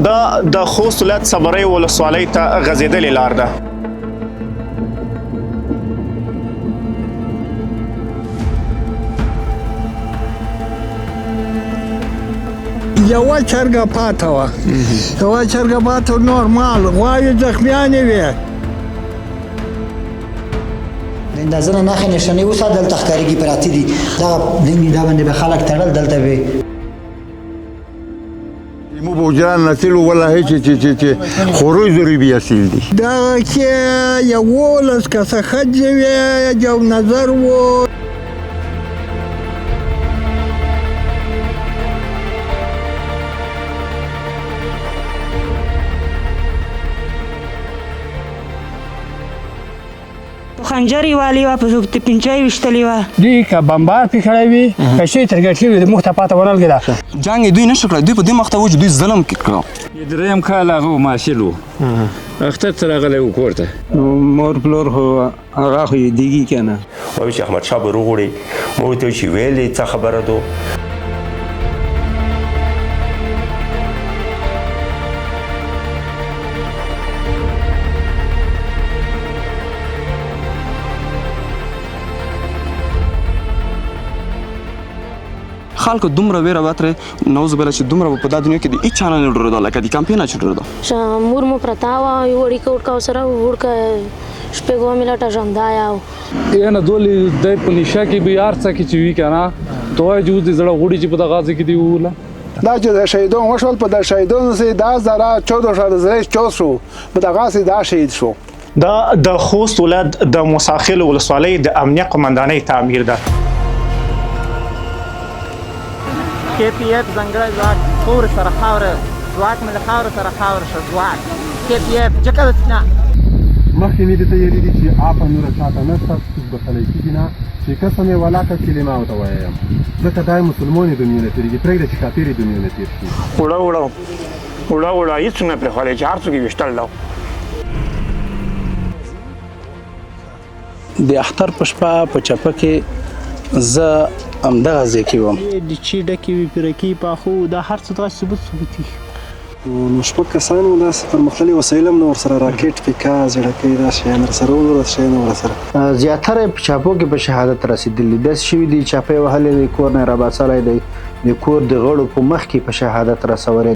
دا د خوست ولایت صبرۍ ولسوالۍ ته غځېدلې لار ده. یوه چرګه پاته وه، یوه چرګه پاته، نور مال غواوې زخمیانې وې. دا ځنه نښې نښانې اوس دلته ښکارېږي، پراته دي. دغه دنګ دا باندې به خلک تړل دلته به. مو بوجران نسل والله چې چې چې چې خورو ضروري اصل دي. دغه کې 11 کسه ښځې وې، یو نظر و. خنجر یې والي وه، په تپنچه یې ویشتلې وه. دوی که بمبار پې کړی وي، که شی ترګټ شوي وي، موږ ته پاته ونه لګېده. جنګ یې دوی نه شو کړی، دوی په دې مخته وو چې دوی ظلم کړو. دریم کال هغه محصل و، اختر ته راغلی و کور ته. نو مور پلور خو هغه خو یې دیږي که نه. وایي چې احمدشاه به روغوړي، مو ورته چې ویلې څه خبره ده. خلکو دومره ویره وه ترې، نعوذ بالله، چې دومره په دا دنیا کې د هیچا نه نه ډارېده لکه د کمپې نه چې ډارېده. مور مو پرته وه، یو وړوکی وړوکی سره وړوکی شپږو ملټه ژوندی او نه دولې دی په نشه کې به هر څه کې چې وي که نه، ته وایې چې اوس دې زړه غوړي چې په دغه ځای کې دې ووله. دا چې د شهیدون وشول، په د شهیدونو سي دا زره 14 زره چوس شو، په دغه سي دا شهید شو. دا د خوست ولایت د موسی خیل ولسوالۍ د امنیه قومندانۍ تعمیر ده. KPF ځانګړی ځواک خور سره خاوره، ځواک مې له خاورو سره خاوره شه، ځواک KPF جکه د سینه. مخکې مې دې ته ویلي دي چې آپه نوره چاته نشته، څوک بخښلی کېږي نه، چې قسم یې ولاکه کلمه ورته وایم، ځکه دا مسلمانې دنیا نه تېرېږي، پرېږده چې کافرې دنیا نه تېر شي. اوړه اوړه اوړه اوړه هېڅ نه پرېښودی چې هر څوک یې ویشتل ده. د اختر په شپه په چپه کې زه همدغه ځای کې وم. د چی ډکې وي پیرکي پاخو، دا هر څه دغه ثبوت ثبوت دي. نو شپږ کسان وو، داسې پرمختللي وسایل هم نه ورسره، راکټ، پیکا، زړکۍ، داسې شیان ورسره وو، نور داسې شیان ورسره. زیاتره په چاپو کې په شهادت رسېدلي، داسې شوي دي چاپه یې وهلې دی، کور نه یې راباسلی دی، د کور د غړو په مخ کې په شهادت رسولی.